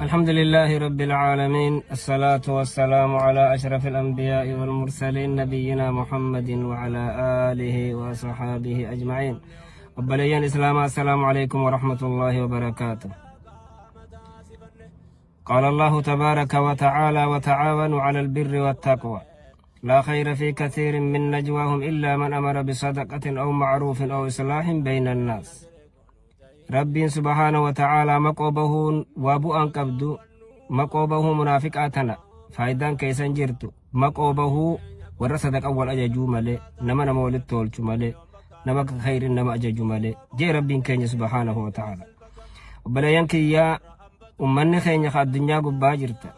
الحمد لله رب العالمين، الصلاة والسلام على أشرف الأنبياء والمرسلين، نبينا محمد وعلى آله وصحابه أجمعين. Obboleeyyan Islaamaa، السلام عليكم ورحمة الله وبركاته. قال الله تبارك وتعالى: وتعاونوا على البر والتقوى. لا خير في كثير من نجواهم إلا من أمر بصدقة أو معروف أو إصلاح بين الناس. Rabbiin سبحانه وتعالى maqoo bahuun waa bu'aan qabdu. Maqoo bahuu munaafiqaa tana faayidaan keessan jirtu. Maqoo bahuu warra sadaqa wal ajajuu malee, nama nama walitti tolchu malee, nama akka khayrin nama ajaju malee, jee Rabbiin keenya سبحانه وتعالى. Obboleeyyan kiyyaa, ummanni keenya ka addunyaa gubbaa jirta,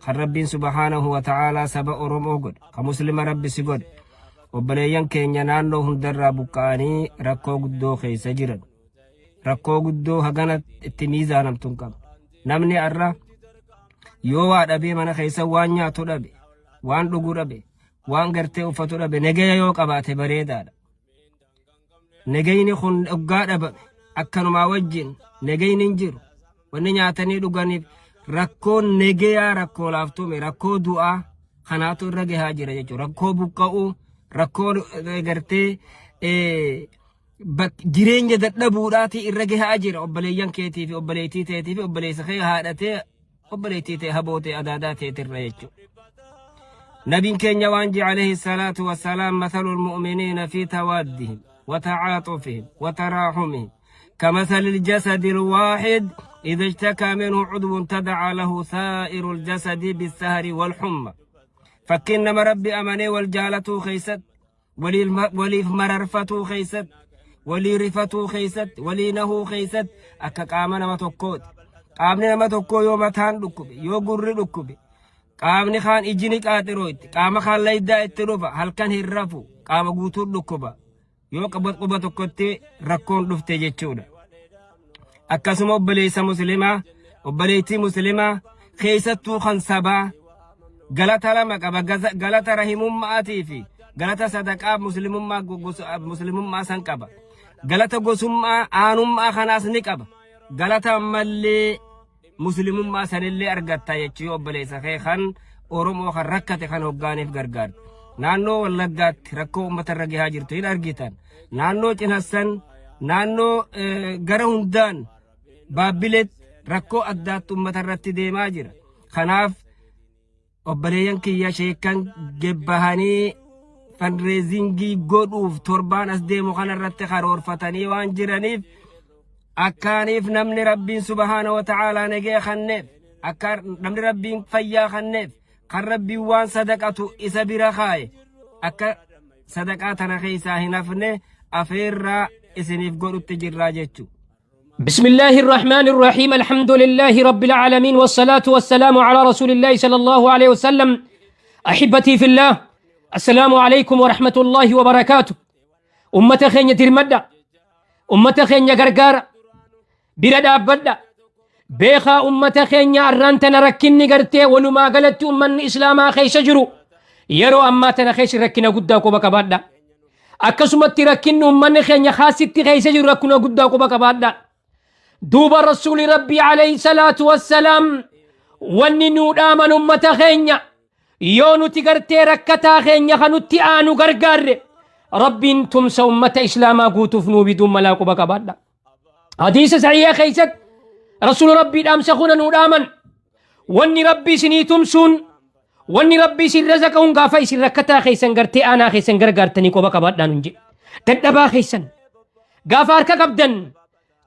kan Rabbiin سبحانه وتعالى saba Oromoo godhe, ka Muslima Rabbi si godhe, obboleeyyan keenya naannoo hundarraa buqqa'anii rakkoo guddoo keessa jiran, rakkoo guddoo hagana itti miizaanamtu hin qabu. Namni arra yoo waa dhabee, mana keessa waan nyaatu dhabe, waan dhugu dhabe, waan gartee uffatu dhabe, negaya yoo qabaate bareedaadha. Negayni kun dhuggaa dhabame, akkanumaa wajjin negayni hin jiru. Wanni nyaatanii dhuganiif rakkoon negeyaa rakkoo laaftume, rakkoo du'aa kanaatu irra gahaa jira jechuudha. Rakkoo buqqa'uu, rakkoo gartee jireenya dadhabuudhaati irra gahaa jira obboleeyyan keetii fi obboleettii teetii fi obboleessa kee haadhatee, obboleettii tee, habootee, adaadaa teetirra jechuudha. Nabiin keenya waan jee عليه الصلاة والسلام: مثل المؤمنين في توادهم وتعاطفهم وتراحمهم كمثل الجسد الواحد، إذا اشتكى منه عضو تداعى له سائر الجسد بالسهر والحمى. Fakkiin nama Rabbi amanee wal jaalatuu keeysatti, waliif mararfatuu keeysatti, walii rifatuu keeysatti, walii nahuu keeysatti akka qaama nama tokkooti. Qaamni nama tokkoo yoo mataan dhukkube, yoo gurri dhukkube, qaamni kaan iji ni qaaxirootti, qaama kaan laydaa itti dhufa, halkan hin rafu, qaama guutuun dhukkuba. Yoo quba tokkotti rakkoon dhufte jechuudha. Akkasuma obboleessa Muslimaa, obboleettii Muslimaa, keessattuu kan sabaa galata lama qaba: galata rahimummaatii fi galata sadaqaa muslimummaa, muslimummaa san qaba. Galata gosummaa aanummaa kanaas ni qaba. Galata ammallee muslimummaa sanillee argatta jechuu obboleessa kee kan Oromoo kan rakkate kan hoggaaniif gargaarti. Naannoo Wallaggaatti rakkoo uummata irra gahaa jirtu hin argitan. Naannoo Cinassan, naannoo gara hundaan Baabbileetti rakkoo addaatti uummata irratti deemaa jira. Kanaaf obboleeyyan kiyya, sheekan gebbahanii fundraising godhuuf torbaan as deemu kana irratti karoorfatanii waan jiraniif, akkaaniif namni Rabbiin سبحانه وتعالى nagee kanneef, akka namni Rabbiin fayyaa kanneef, kan Rabbiin waan sadaqatu isa bira kaaye, akka sadaqaa tana keessaa hin hafne afeerraa isiniif godhutti jirraa jechuu. بسم الله الرحمن الرحيم، الحمد لله رب العالمين، والصلاة والسلام على رسول الله صلى الله عليه وسلم. أحبتي في الله، السلام عليكم ورحمة الله وبركاته. Ummata keenya dirmadha، ummata keenya gargaara، bira dhaabbadha. Beekaa, ummata keenya arraan tana rakkinni gartee walumaa galatti ummanni Islaamaa keessa jiru yeroo ammaa tana keessa rakkina guddaa quba qabaadha. Akkasumatti rakkinni ummanni keenya kaasitti keessa jiru rakkina guddaa quba qabaadha. Duuba Rasuuli Rabbii عليه الصلاة والسلام wanni nuu dhaaman, ummata keenya yoo nuti gartee rakkataa keenya kanutti aanu gargaarre, Rabbiin tumsa ummata Islaamaa guutuuf nuu biduun malaa quba qabaadha. Hadiisa sahiiha keeysatti Rasuuli Rabbii dhaamsa kuna nuu dhaaman: wanni Rabbi isinii tumsuun, wanni Rabbi isin razaqa'uun, gaafa isin rakkataa keessan gartee aanaa keessan gargaartanii quba qabaadhaan hin jedhe. Dadhabaa keessan gaafa harka qabdan,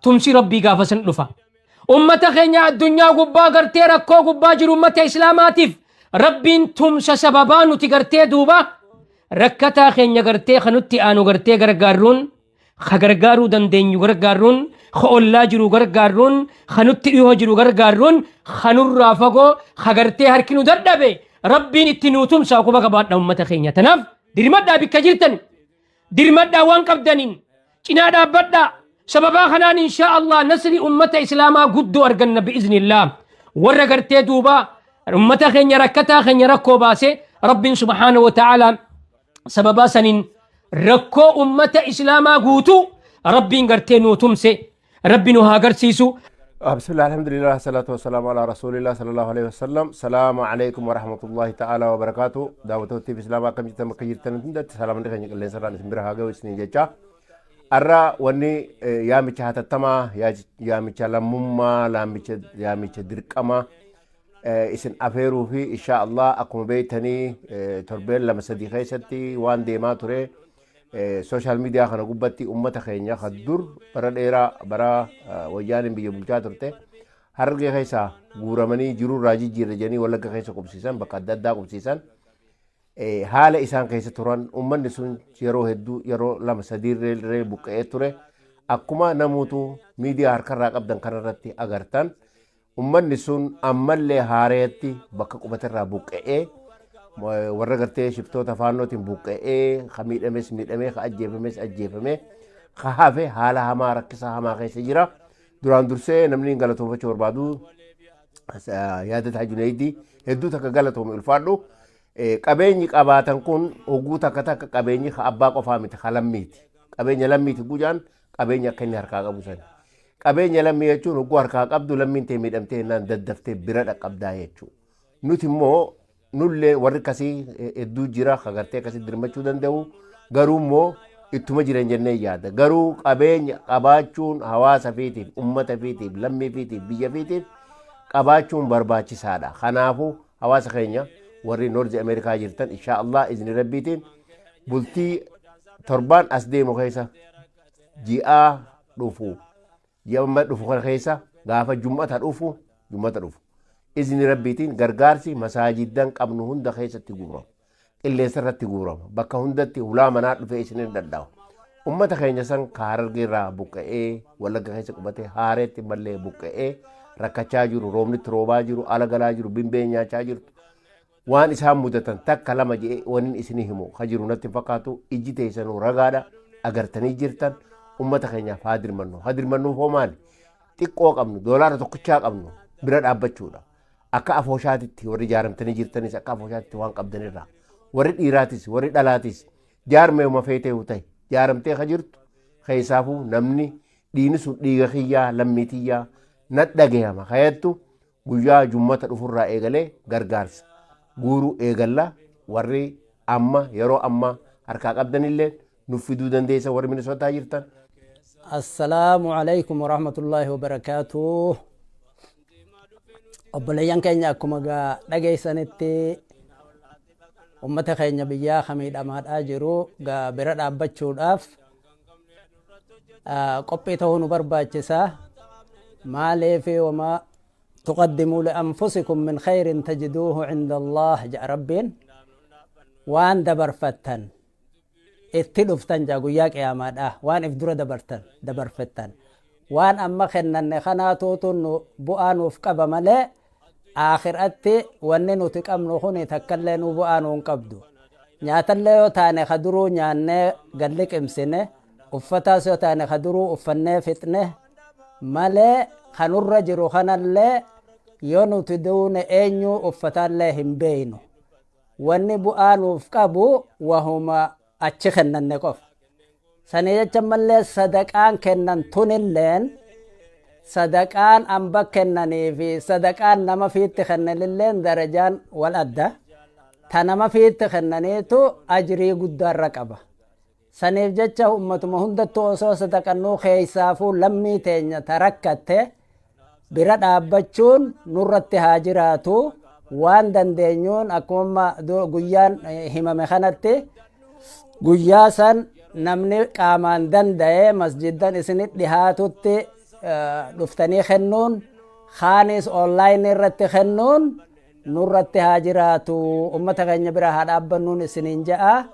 tumsi Rabbii gaafa san dhufa. Ummata keenya addunyaa gubbaa gartee rakkoo gubbaa jiru, ummata Islaamaatiif Rabbiin tumsa sababaa nuti gartee duuba rakkataa keenya gartee kanutti aanu gartee gargaarruun, ka gargaaruu dandeenyu gargaarruun, ka ollaa jiru gargaarruun, ka nutti dhiyoo jiru gargaarruun, ka nurraa fagoo ka gartee harki nu dadhabe, Rabbiin itti nuu tumsa quba qabaadha. Ummata keenya tanaaf dirmadhaa, bikka jirtan dirmadhaa, waan qabdaniin cinaa dhaabbadhaa. Sababaa kanaan إن شاء الله nasri ummata Islaamaa guddoo arganna بإذن الله. Warra gartee duuba ummata keenya rakkataa keenya rakkoo baase, Rabbiin سبحانه وتعالى sababaa saniin rakkoo ummata Islaamaa guutuu Rabbiin gartee nuu tumse, Rabbi nu haa agarsiisu. Bismillah, alhamdulillah, salatu wassalamu ala rasulillah sallallahu alaihi wasallam. Salaamu alaikum wa rahmatullahi ta'ala wa barakaatu. Daawwattoota Islaamaa, akkam jirtan? Bakka jirtan hundatti salaamanni keenya qilleensa irraan isin bira haa ga'u isiniin jecha. Har'a wanni yaamicha hatattamaa, yaamicha lammummaa, yaamicha dirqama isin afeeruu fi insha Allah akkuma beektanii torbeen 2-3 keessatti waan deemaa ture social media kana gubbatti, ummata keenya kan dur bara dheeraa bara Wayyaaniin biyya bulchaa turte Harargee keessaa guuramanii jirurraa jijjiirra jedhanii Wallagga keessa qubsiisan, bakka adda addaa qubsiisan, haala isaan keessa turan, ummanni sun yeroo hedduu, yeroo 2-3 illee buqqa'ee ture. Akkuma namuutu miidiyaa harkarraa qabdan kanarratti agartan, ummanni sun ammallee haareetti bakka qubatarraa buqqa'ee, warra gartee shiftoota faannootiin buqqa'ee, ka miidhames miidhamee, ka ajjeefames ajjeefamee, ka hafe haala hamaa, rakkisaa hamaa keessa jira. Duraan dursee namni galatoomfachuu barbaadu Yaadataa Junaydii, hedduu takka galatoome, ulfaadhu. Qabeenyi qabaatan kun hogguu takka takka qabeenyi ka abbaa qofaa miti, ka lammiiti. Qabeenya lammiiti gujaan qabeenya akka inni harkaa qabu sani. Qabeenya lammii jechuun hogguu harkaa qabdu lammiin ta'e miidhamtee jennaan daddaftee bira dhaqqabdaa jechuudha. Nuti immoo nullee warri akkasii hedduu jira, ka gartee akkasii dirmachuu danda'u, garuu immoo ittuma jiran jennee yaada. Garuu qabeenya qabaachuun hawaasa fiitiif, ummata fiitiif, lammii fiitiif, biyya fiitiif qabaachuun barbaachisaadha. Kanaafuu hawaasa keenya warri North Ameerikaa jirtan, insha Allah izni rabbiitiin bultii torbaan as deemu keessa, ji'aa dhufu, ji'a amma dhufu kana keessa, gaafa jummata dhufu izni rabbiitiin gargaarsi masaajiddan qabnu hunda keessatti guurama, qilleensa irratti guurama, bakka hundatti hulaa manaa dhufee isinin dhadhaawu. Ummata keenya san ka Harargee irraa buqqa'ee Wallagga keessa qubatee, haareetti mallee buqqa'ee rakkachaa jiru, roobnitti roobaa jiru, ala galaa jiru, bimbee nyaachaa jirtu, waan isaan mudatan takka lama jedhee wanni isinii himu ka jiru natti hin fakkaatu. Ijji teessanuu ragaadha, agartanii jirtan. Ummata keenyaaf haa dirmannu. Haa dirmannuuf hoo maali? Xiqqoo qabnu, doolaara tokkichaa qabnu bira dhaabbachuudha. Akka afooshaatitti warri ijaaramtanii jirtanis akka afooshaatitti waan qabdanirraa, warri dhiiraatis warri dhalaatis jaarmeema feetee ta'e jaaramtee ka jirtu keessaafuu, namni dhiini sun dhiiga kiyyaa, lammii tiyyaa nadhagayama kayattu, guyyaa jummata dhufurraa eegalee gargaarsa guuruu eegalla. Warri amma yeroo amma harkaa qabdanillee nuuf fiduu dandeessa, warri Minisootaa jirtan. Assalaamu alaikum warahmatullaahi wabarakaatuh. Obboleeyyan keenya, akkuma gaa dhageessanitti ummata keenya biyyaa kamiidhamaadhaa jiru gaa bira dhaabbachuudhaaf qophii ta'uu nu barbaachisa. Maaliif? وما تقدموا لأنفسكم من خير تجدوه عند الله ja'a rabbiin. Waan dabarfattan itti dhuftan jaa guyyaa qiyaamaadha. Waan if dura dabartan dabarfattan, waan amma kennanne kanaatuutu nu bu'aa nuuf qaba malee, aakhiraatti wanni nuti qabnu kun takkallee nu bu'aa nuun qabdu. Nyaatallee yoo taane ka duruu nyaannee galli qimsine, uffataas yoo taane ka duruu uffannee fixne malee, kanurra jiru kanallee yoo nuti duune eenyu uffataallee hin beeynu. Wanni bu'aa nuuf qabu wahuma achi kennanne qofa. Sanii jecha mallee sadaqaan kennan tunilleen, sadaqaan amba kennanii fi sadaqaan nama fiitti kennanilleen darajaan wal adda. Ta nama fiitti kennaniitu ajrii guddaarra qaba. Saniif jecha ummatuma hundattuu osoo sadaqannuu, keessaafuu lammii teenya ta rakkatte bira dhaabbachuun nurratti haa jiraatu. Waan dandeenyuun akkuma guyyaan himame kanatti, guyyaa san namni qaamaan danda'e masjiddan isinit dhihaatutti dhuftanii kennuun, kaanis online irratti kennuun nurratti haa jiraatu. Ummata keenya bira haa dhaabbannuun isiniin ja'a.